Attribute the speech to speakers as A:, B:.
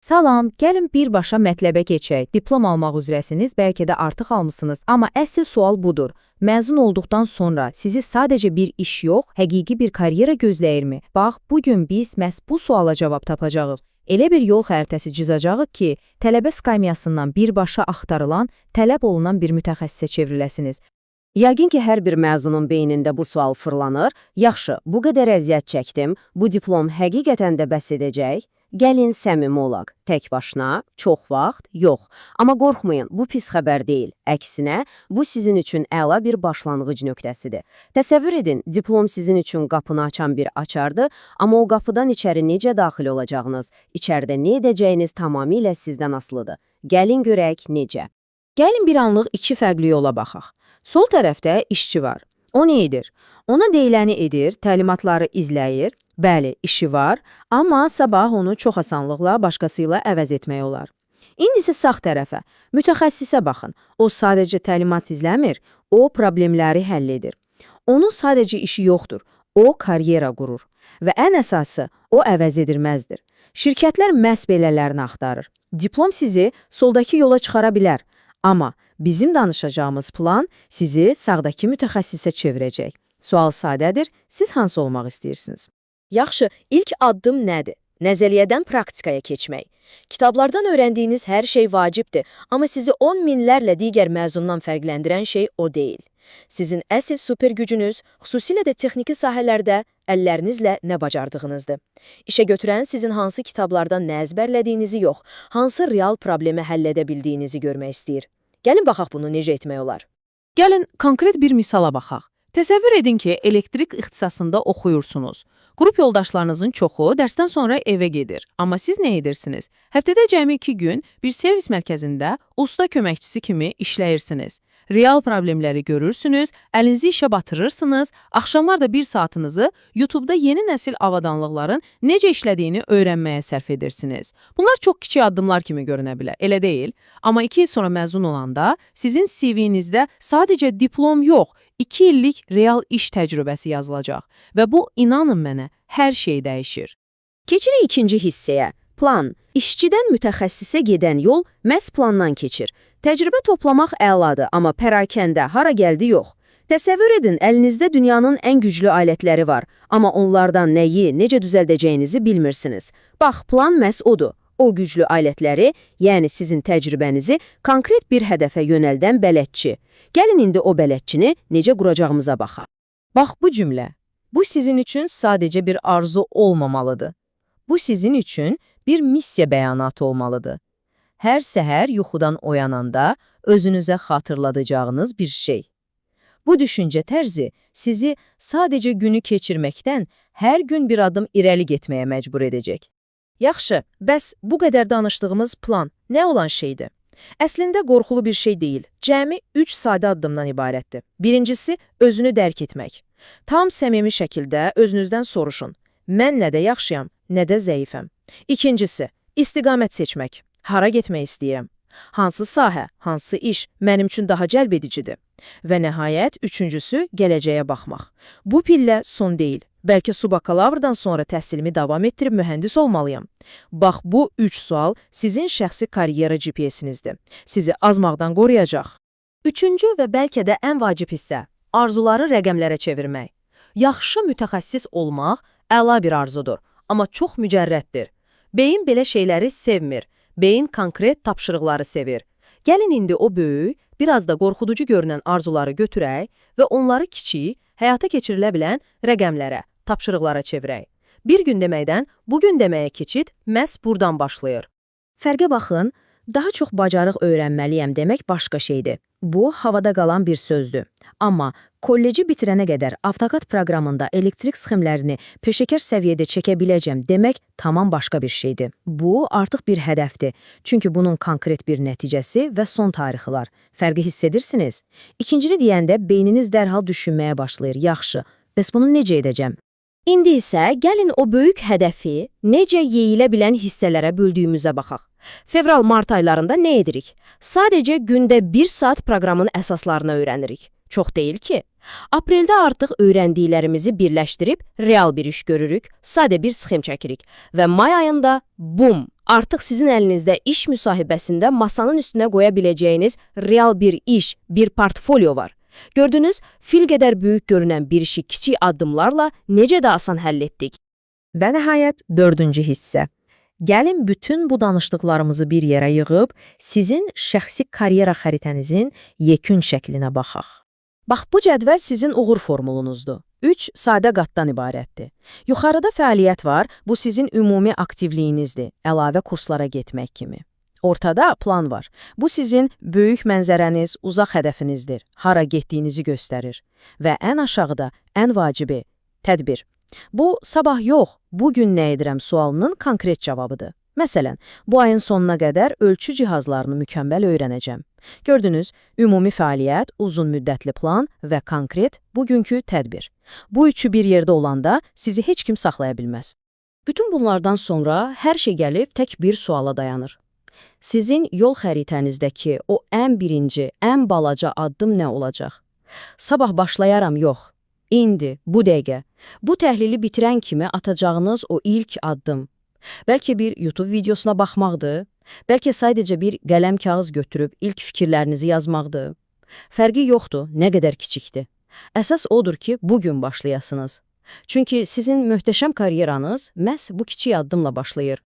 A: Salam, gəlin birbaşa mətləbə keçək. Diplom almaq üzrəsiniz, bəlkə də artıq almısınız. Amma əsl sual budur. Məzun olduqdan sonra sizi sadəcə bir iş yox, həqiqi bir karyera gözləyirmi? Bax, bu gün biz məhz bu suala cavab tapacağıq. Elə bir yol xəritəsi cızacağıq ki, tələbə skamyasından birbaşa axtarılan, tələb olunan bir mütəxəssisə çevriləsiniz.
B: Yəqin ki, hər bir məzunun beynində bu sual fırlanır. Yaxşı, bu qədər əziyyət çəkdim, bu diplom həqiqətən də bəs edəcək? Gəlin səmimi olaq. Tək başına, çox vaxt, yox. Amma qorxmayın, bu pis xəbər deyil. Əksinə, bu sizin üçün əla bir başlanğıc nöqtəsidir. Təsəvvür edin, diplom sizin üçün qapını açan bir açardır, amma o qapıdan içəri necə daxil olacağınız, içəridə nə edəcəyiniz tamamilə sizdən asılıdır. Gəlin görək necə.
A: Gəlin bir anlıq iki fərqli yola baxaq. Sol tərəfdə işçi var. O nə edir? Ona deyiləni edir, təlimatları izləyir. Bəli, işi var, amma sabah onu çox asanlıqla başqası ilə əvəz etmək olar. İndi isə sağ tərəfə, mütəxəssisə baxın. O sadəcə təlimat izləmir, o problemləri həll edir. Onun sadəcə işi yoxdur, o karyera qurur. Və ən əsası, o əvəz edilməzdir. Şirkətlər məhz belələrini axtarır. Diplom sizi soldakı yola çıxara bilər, amma bizim danışacağımız plan sizi sağdakı mütəxəssisə çevirəcək. Sual sadədir, siz hansı olmaq istəyirsiniz?
C: Yaxşı, ilk addım nədir? Nəzəriyyədən praktikaya keçmək. Kitablardan öyrəndiyiniz hər şey vacibdir, amma sizi 10 minlərlə digər məzundan fərqləndirən şey o deyil. Sizin əsl super gücünüz, xüsusilə də texniki sahələrdə əllərinizlə nə bacardığınızdır. İşə götürən sizin hansı kitablardan nə əzbərlədiyinizi yox, hansı real problemi həll edə bildiyinizi görmək istəyir. Gəlin baxaq bunu necə etmək olar.
D: Gəlin konkret bir misala baxaq. Təsəvvür edin ki, elektrik ixtisasında oxuyursunuz. Qrup yoldaşlarınızın çoxu dərsdən sonra evə gedir. Amma siz nə edirsiniz? Həftədə cəmi 2 gün bir servis mərkəzində usta köməkçisi kimi işləyirsiniz. Real problemləri görürsünüz, əlinizi işə batırırsınız, axşamlar da bir saatınızı YouTube-da yeni nəsil avadanlıqların necə işlədiyini öyrənməyə sərf edirsiniz. Bunlar çox kiçik addımlar kimi görünə bilər, elə deyil? Amma 2 il sonra məzun olanda sizin CV-nizdə sadəcə diplom yox, 2 illik real iş təcrübəsi yazılacaq və bu, inanın mənə, hər şey dəyişir.
B: Keçirik ikinci hissəyə. Plan. İşçidən mütəxəssisə gedən yol məhz plandan keçir. Təcrübə toplamaq əladır, amma pərakəndə hara gəldi yox. Təsəvvür edin, əlinizdə dünyanın ən güclü alətləri var, amma onlardan nəyi, necə düzəldəcəyinizi bilmirsiniz. Bax, plan məhz odur. O güclü alətləri, yəni sizin təcrübənizi konkret bir hədəfə yönəldən bələdçi. Gəlin indi o bələdçini necə quracağımıza baxaq.
A: Bax bu cümlə. Bu sizin üçün sadəcə bir arzu olmamalıdır. Bu sizin üçün bir missiya bəyanatı olmalıdır. Hər səhər yuxudan oyananda özünüzə xatırladacağınız bir şey. Bu düşüncə tərzi sizi sadəcə günü keçirməkdən hər gün bir adım irəli getməyə məcbur edəcək.
C: Yaxşı, bəs bu qədər danışdığımız plan nə olan şeydir? Əslində qorxulu bir şey deyil. Cəmi 3 sadə addımdan ibarətdir. Birincisi, özünü dərk etmək. Tam səmimi şəkildə özünüzdən soruşun. Mən nədə yaxşıyam, nədə zəifəm? İkincisi, istiqamət seçmək. Hara getmək istəyirəm? Hansı sahə, hansı iş mənim üçün daha cəlb edicidir? Və nəhayət, üçüncüsü, gələcəyə baxmaq. Bu pillə son deyil. Bəlkə subakalavrdan sonra təhsilimi davam etdirib mühəndis olmalıyam. Bax, bu üç sual sizin şəxsi karyera GPS-inizdir. Sizi azmaqdan qoruyacaq.
A: Üçüncü və bəlkə də ən vacib hissə, arzuları rəqəmlərə çevirmək. Yaxşı mütəxəssis olmaq əla bir arzudur, amma çox mücərrəddir. Beyin belə şeyləri sevmir. Beyin konkret tapşırıqları sevir. Gəlin indi o böyük, biraz da qorxuducu görünən arzuları götürək və onları kiçik, həyata keçirilə bilən rəqəmlərə, tapşırıqlara çevirək. Bir gün deməkdən bugün deməyə keçid məhz buradan başlayır.
B: Fərqə baxın, daha çox bacarıq öyrənməliyəm demək başqa şeydir. Bu, havada qalan bir sözdür. Amma kolleci bitirənə qədər AutoCAD proqramında elektrik sxemlərini peşəkar səviyyədə çəkə biləcəm demək tamam başqa bir şeydir. Bu, artıq bir hədəfdir. Çünki bunun konkret bir nəticəsi və son tarixi var. Fərqi hiss edirsiniz? İkincini deyəndə beyniniz dərhal düşünməyə başlayır. Yaxşı, bəs bunu necə edəcəm? İndi isə gəlin o böyük hədəfi necə yeyilə bilən hissələrə böldüyümüzə baxaq. Fevral-mart aylarında nə edirik? Sadəcə gündə 1 saat proqramın əsaslarını öyrənirik. Çox deyil ki. Apreldə artıq öyrəndiklərimizi birləşdirib real bir iş görürük, sadə bir sxem çəkirik və may ayında bum,
A: Artıq sizin əlinizdə iş müsahibəsində masanın üstünə qoya biləcəyiniz real bir iş, bir portfolio var. Gördünüz, fil qədər böyük görünən bir işi kiçik addımlarla necə də asan həll etdik.
C: Və nəhayət, dördüncü hissə. Gəlin bütün bu danışdıqlarımızı bir yerə yığıb, sizin şəxsi karyera xəritənizin yekun şəklinə baxaq. Bax, bu cədvəl sizin uğur formulunuzdur. 3 sadə qatdan ibarətdir. Yuxarıda fəaliyyət var, bu sizin ümumi aktivliyinizdir, əlavə kurslara getmək kimi. Ortada plan var. Bu sizin böyük mənzərəniz, uzaq hədəfinizdir, hara getdiyinizi göstərir. Və ən aşağıda, ən vacibi, tədbir. Bu, sabah yox, bugün nə edirəm sualının konkret cavabıdır. Məsələn, bu ayın sonuna qədər ölçü cihazlarını mükəmməl öyrənəcəm. Gördünüz, ümumi fəaliyyət, uzun müddətli plan və konkret bugünkü tədbir. Bu üçü bir yerdə olanda sizi heç kim saxlaya bilməz.
A: Bütün bunlardan sonra hər şey gəlib tək bir suala dayanır. Sizin yol xəritənizdəki o ən birinci, ən balaca addım nə olacaq? Sabah başlayaram yox. İndi, bu dəqiqə. Bu təhlili bitirən kimi atacağınız o ilk addım. Bəlkə bir YouTube videosuna baxmaqdır, bəlkə sadəcə bir qələm kağız götürüb ilk fikirlərinizi yazmaqdır. Fərqi yoxdur, nə qədər kiçikdir. Əsas odur ki, bugün başlayasınız. Çünki sizin möhtəşəm karyeranız məhz bu kiçik addımla başlayır.